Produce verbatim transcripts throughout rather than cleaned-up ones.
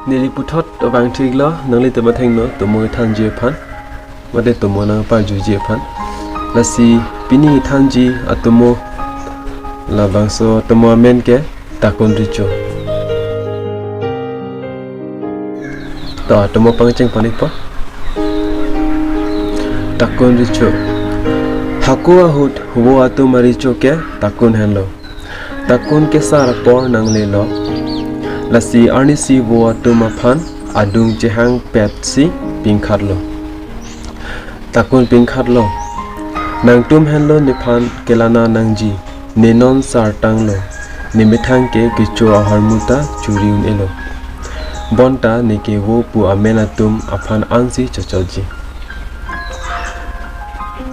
Neli puthot abang thiklo, nanglitum athengno atomo kethanji aphan, mate atomo nangparjuji aphan. Lasi pini kethanji atomo labangso atomo amen ke Takun Recho. To atomo pangcheng pon-ikpo. Takun Recho. Hako ahut vo atum arecho ke Takun henlo. Takun kesar apor nanglelo. Lasi arnisi vo atum aphan adung chehangpetsi pingkhatlo. Takun pingkhatlo. Nangtum henlo nephan kelana nangji. Ne non sartanglo. Ne methang ke kecho ahormu ta churi un-elo. Bonta neke vo pu amen atum aphan ansi chochotji.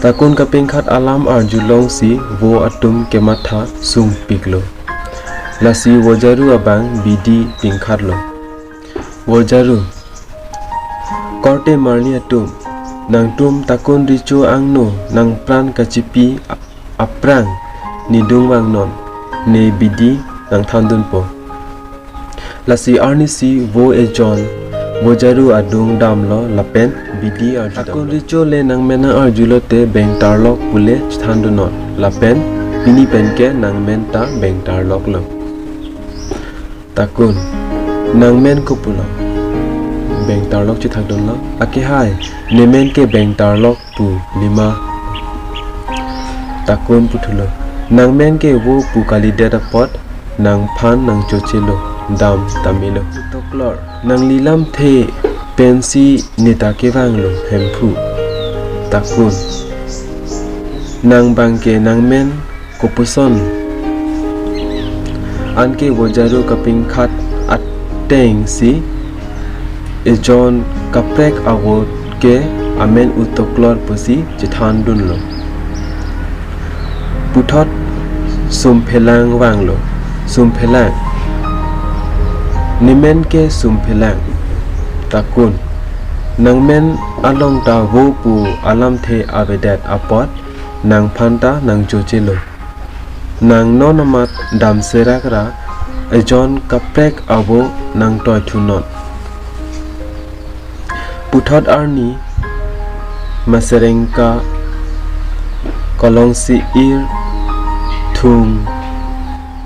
Takun kapingkhat alam arjulongsi vo atum kematha sungpiklo. Lasi vojaru abang bidi pingkhatlo. Vojaru, korte marli atum, nangtum Takun Recho angno nangpran kachipi a-, aphrang nedung vangnon, ne bidi nangthandunpo. Lasi arnisi vo ejon vojaru adung damlo lapen bidi arjudamlo. Takun Recho le nangmen nang-arjulote bengtarlok pule chethandunnon lapen pini penke nangmen ta bengtarloklo. Takun, nangmen kopulo? Bengtarlok chethakdunlo. Akehai, nemen ke bengtarlok pu lima. Takun puthulo. Nangmen ke vo pu kalidet apot nangphan nangchochelo, dam tamelo. Toklor, nangli lamthe pensi neta kevanglo Hemphu. Takun, nang bangke nangmen kopuson? Anke vojaru kapingkhat atengsi ejon kaprek avo ke amen Toklor pusi chethandunlo. Puthot Sumphelang vanglo. Sumphelang. Nemen ke Sumphelang. Takun. Nangmen along ta vo pu alamthe avedet apot nangphan ta nangchochelo. Nang non amat damserak ra ejon kaprek avo nangtoithunon. Puthot arni Maserengka, Kolongsi-ir, Thung,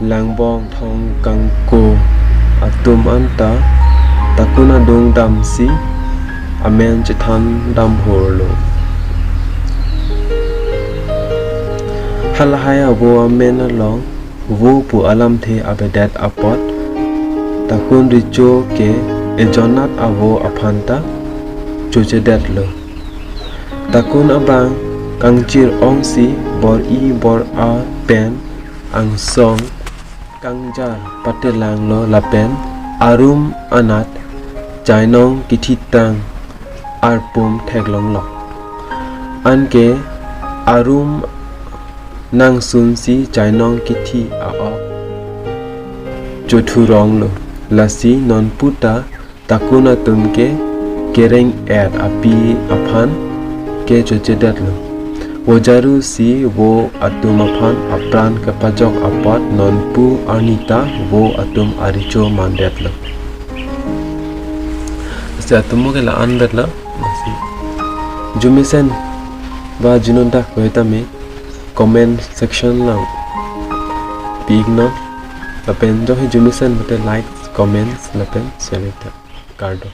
Langbong, Thongkangko atum anta Takun adung damsi amen chethan damhorlo. Halahai avo amen along vo pu alamthe avedet apot Takun Recho ke ejonat avo aphan ta chochedetlo. Takun abang kangchir-ongsi bor-i bor-a pen angsong kangjar patelanglo lapen arum anat chainong kithitang arpum theklonglo. Anke arum nangsunsi chainong kithi a-ok chothuronglo. Lasi nonpu ta Takun atum ke kereng-et api aphan ke chochedetlo. Vojaru si vo atum aphan apran kepajok apot nonpu arni ta vo atum arecho mandetlo. Si atomo ke la-an vetlo. Si arjumesen ba arjunon dak ko tame comment section along pi-iknon. Lapen jongsi arjumesen mate like, comments lapen share ta. Kardom.